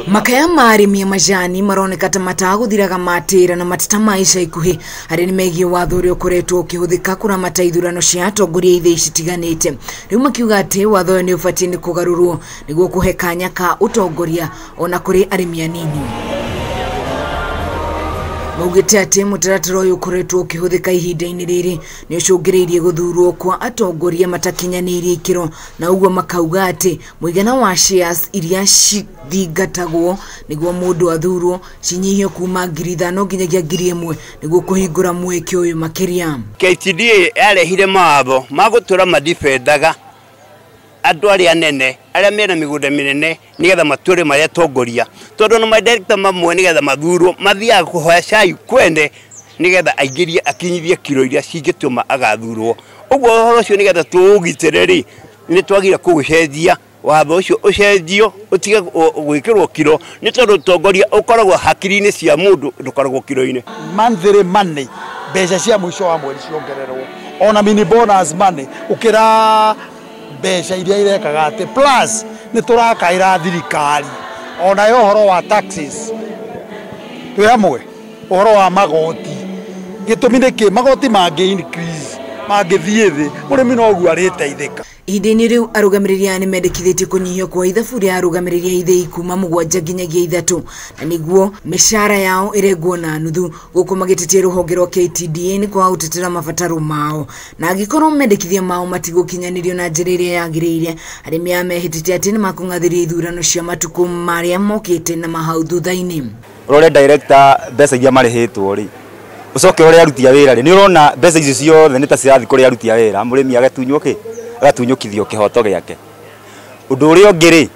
Makaya ma arĩmi a majani maroneka ta matagũthiraga matĩra na mateta ma ica ikuhĩ harĩ nĩ megiĩ watho ũrĩa ũkoretwo ũkĩhũthĩka kũramata ithurano cia atongoria ithĩi citiganĩte. Rĩu makiuga atĩ watho ũyũ nĩ ũbatiĩ nĩ kũgarũrwo nĩguo kũhe kanya ka ũtongoria ona kũrĩ arĩmi anini. Maugĩte atĩ mũtaratara ũyũ ũkoretwo ũkĩhũthĩka ihinda-inĩ rĩrĩ nĩ ũcũngĩrĩirie gũthurwo kwa atongoria matakinyanĩirie ikĩro, na ũguo makauga atĩ mũigana wa shares iria cithingatagwo nĩguo mũndũ athurwo cinyihio kuma 5,000 nginyagia 1,000 nĩguo kũhingũra mweke ũyũ makĩria. KTDA yarehire mawatho ma gũtũra madifendaga andũ arĩa anene arĩa mena mĩgũnda mĩnene nĩgetha matũre marĩa atongoria, tondũ na madirector mamwe nĩgetha mathurwo mathiaga kũhoya cai kwene nĩgetha aingĩrie akinyithie kiro iria cingĩtũma agathurwo. Ũguo ũhoro ũcio nĩgetha tũũgitĩre rĩ, nĩ twagire kũũcenjia watho ũcio, ũcenjio ũtige gwĩkĩrwo kiro, nĩ tondũ ũtongoria ũkoragwo hakiri-inĩ cia mũndũ, ndũkoragwo kiro-inĩ. Monthly money, mbeca cia mũico wa mweri ciongererwo, ona mini bonus money ũkĩra mbeca iria irekaga atĩ plus nĩ tũrakaĩra thirikari onayo ũhoro wa taxes twĩ hamwe, ũhoro wa magoti. Gĩtũmi nĩ kĩ? Magoti mangĩ increase, mangĩthiĩ thĩ, mũrĩmi noguo arĩteithĩka. Ihinda-inĩ rĩu arũgamĩrĩri aya nĩmendekithĩtie kũnyihio kwa ithabu rĩa arũgamĩrĩri a ithĩi kuma 7 nginyagia 3 na nĩguo mĩcara yao ĩrengwo na nuthu, gũkũ magĩtetia rũhonge rwa KTDA nĩ kwaga gũtetera mabataro mao, na angĩkorwo mendekithia mao matigũkinyanĩrio na njĩra ĩrĩa yagĩrĩire, arĩmi aya mehĩtĩte atĩ nĩmakũng'athĩria ithurano cia matukũ marĩa mokĩte na mahau thutha-inĩ. Ũrore director mbeca iria marĩhĩtwo rĩ, ũcoke ũrore aruti a wĩra rĩ, nĩ ũrona mbeca icio ciothe nĩ ta cirathiĩ kũrĩ aruti a wĩra, mũrĩmi agatunywo kĩ? Agatunyũkithio kĩhoto gĩake. Ũndũ ũrĩa ũngĩ rĩ,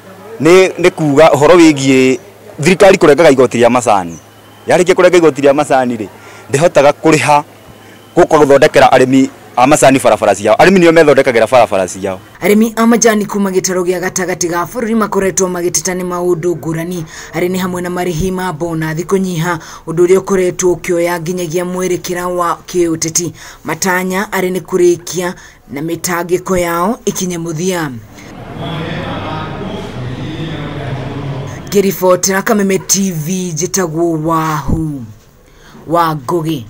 nĩ kuga ũhoro wĩgiĩ thirikari kũrengaga igoti rĩa macani. Yarĩkia kũrenga igoti rĩa macani rĩ, ndĩhotaga kũrĩha gũka gũthondekera arĩmi a macani barabara ciao. Arĩmi nĩo methondekagĩra barabara ciao. Arĩmi a majani kuma gĩtarũ gĩa gatagatĩ ga bũrũri makoretwo magĩteta nĩ maũndũ ngũrani, arĩ nĩ hamwe na marĩhi ma bonathi kũnyiha, ũndũ ũrĩa ũkoretwo ũkĩoya nginyagia mwerekera wa kĩũteti. Matanya arĩ nĩ kũrĩkia na mĩtangĩko yao ikinye mũthia. Ngĩribotera Kameme TV, njĩtagwo Wahu wa Ngũgĩ.